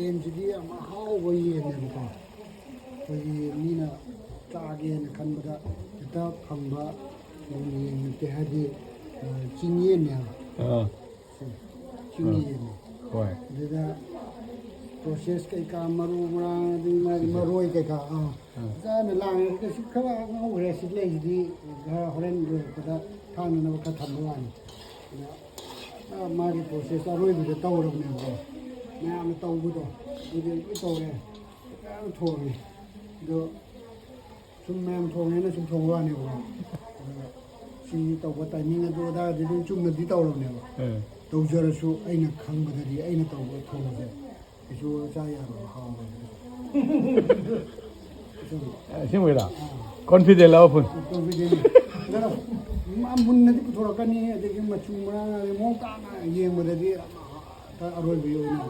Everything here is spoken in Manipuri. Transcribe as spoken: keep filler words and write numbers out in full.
ꯌꯦꯟꯁꯤꯗꯤ ꯌꯥꯝ ꯑꯍꯥꯎꯕ ꯌꯦꯟꯅꯦꯕꯀꯣ꯫ ꯑꯩꯈꯣꯏꯒꯤ ꯃꯤꯅ ꯆꯥꯒꯦꯅ ꯈꯟꯕꯗ ꯍꯦꯛꯇ ꯐꯪꯕ ꯌꯦꯟ ꯅꯠꯇꯦ, ꯍꯥꯏꯗꯤ, ꯑ, ꯆꯤꯡꯌꯦꯟꯅꯦ ꯍꯥꯏꯕ꯫ ꯑꯥ꯫ ꯆꯤꯡ-, ꯆꯤꯡꯌꯦꯟꯅꯦ꯫ ꯍꯣꯏ꯫ ꯑꯗꯨꯗ process ꯀꯩꯀꯥ, ꯃꯔꯨ ꯃꯔꯥꯡ, ꯑꯗꯨ ꯃꯥꯒꯤ ꯃꯔꯣꯏ ꯀꯩꯀꯥ, ꯑꯥ꯫ ꯑꯥ꯫ ꯐꯖꯅ ꯂꯥꯡꯉꯦ꯫ ꯀꯩꯁꯨ ꯈꯔ ꯉꯧꯈ꯭ꯔꯦ꯫ ꯁꯤ ꯂꯩꯁꯤꯗꯤ ꯈꯔ ꯍꯣꯔꯦꯟ ꯂꯣꯏꯔꯛꯄꯗ ꯊꯥꯡꯅꯅꯕ ꯈꯔ ꯊꯝꯕ ꯋꯥꯅꯤ꯫ ꯑꯗ, ꯑ, ꯃꯥꯒꯤ process ꯑꯔꯣꯏꯕꯗ ꯇꯧꯔꯕꯅꯦꯕꯀꯣ꯫ ꯃꯌꯥꯝꯅ ꯇꯧꯕꯗꯣ ꯑꯗꯨꯗꯤ ꯂꯣꯏ ꯇꯧꯔꯦ꯫ ꯐꯖꯅ ꯊꯣꯡꯉꯦ꯫ ꯑꯗꯣ ꯁꯨꯝ ꯃꯌꯥꯝ ꯊꯣꯡꯉꯦꯅ ꯁꯨꯝ ꯊꯣꯡꯕ ꯋꯥꯅꯦꯕꯀꯣ꯫ ꯑꯗꯨꯒ ꯁꯤ ꯇꯧꯕ timing ꯑꯗꯨ ꯑꯗꯥꯗꯤ ꯑꯗꯨꯝ ꯆꯨꯝꯅꯗꯤ ꯇꯧꯔꯕꯅꯦꯕ꯫ ꯑꯦ꯫ ꯇꯧꯖꯔꯁꯨ ꯑꯩꯅ ꯈꯪꯕꯗꯗꯤ ꯑꯩꯅ ꯇꯧꯕ ꯊꯣꯡꯕꯁꯦ ꯀꯩꯁꯨ ꯆꯥ ꯌꯥꯔꯣꯏ, ꯍꯥꯎꯔꯣꯏ꯫ ꯑꯁꯦꯡꯕ꯫ ꯑꯁꯦꯡꯕꯩꯔꯣ? ꯑꯥ꯫ Confident ꯂꯕ ꯐꯨꯟ? Confident꯫ ꯑꯗꯨꯅ ꯃꯥ ꯃꯨꯟꯅꯗꯤ ꯄꯨꯊꯣꯔꯛꯀꯅꯤ, ꯑꯗꯒꯤ ꯃꯆꯨ ꯃꯔꯥꯡ, ꯑꯗꯒꯤ ꯃꯑꯣꯡ ꯇꯥꯅ ꯌꯦꯡꯕꯗꯗꯤ ꯑꯔꯣꯏꯕꯒꯤ ꯑꯣꯏꯅ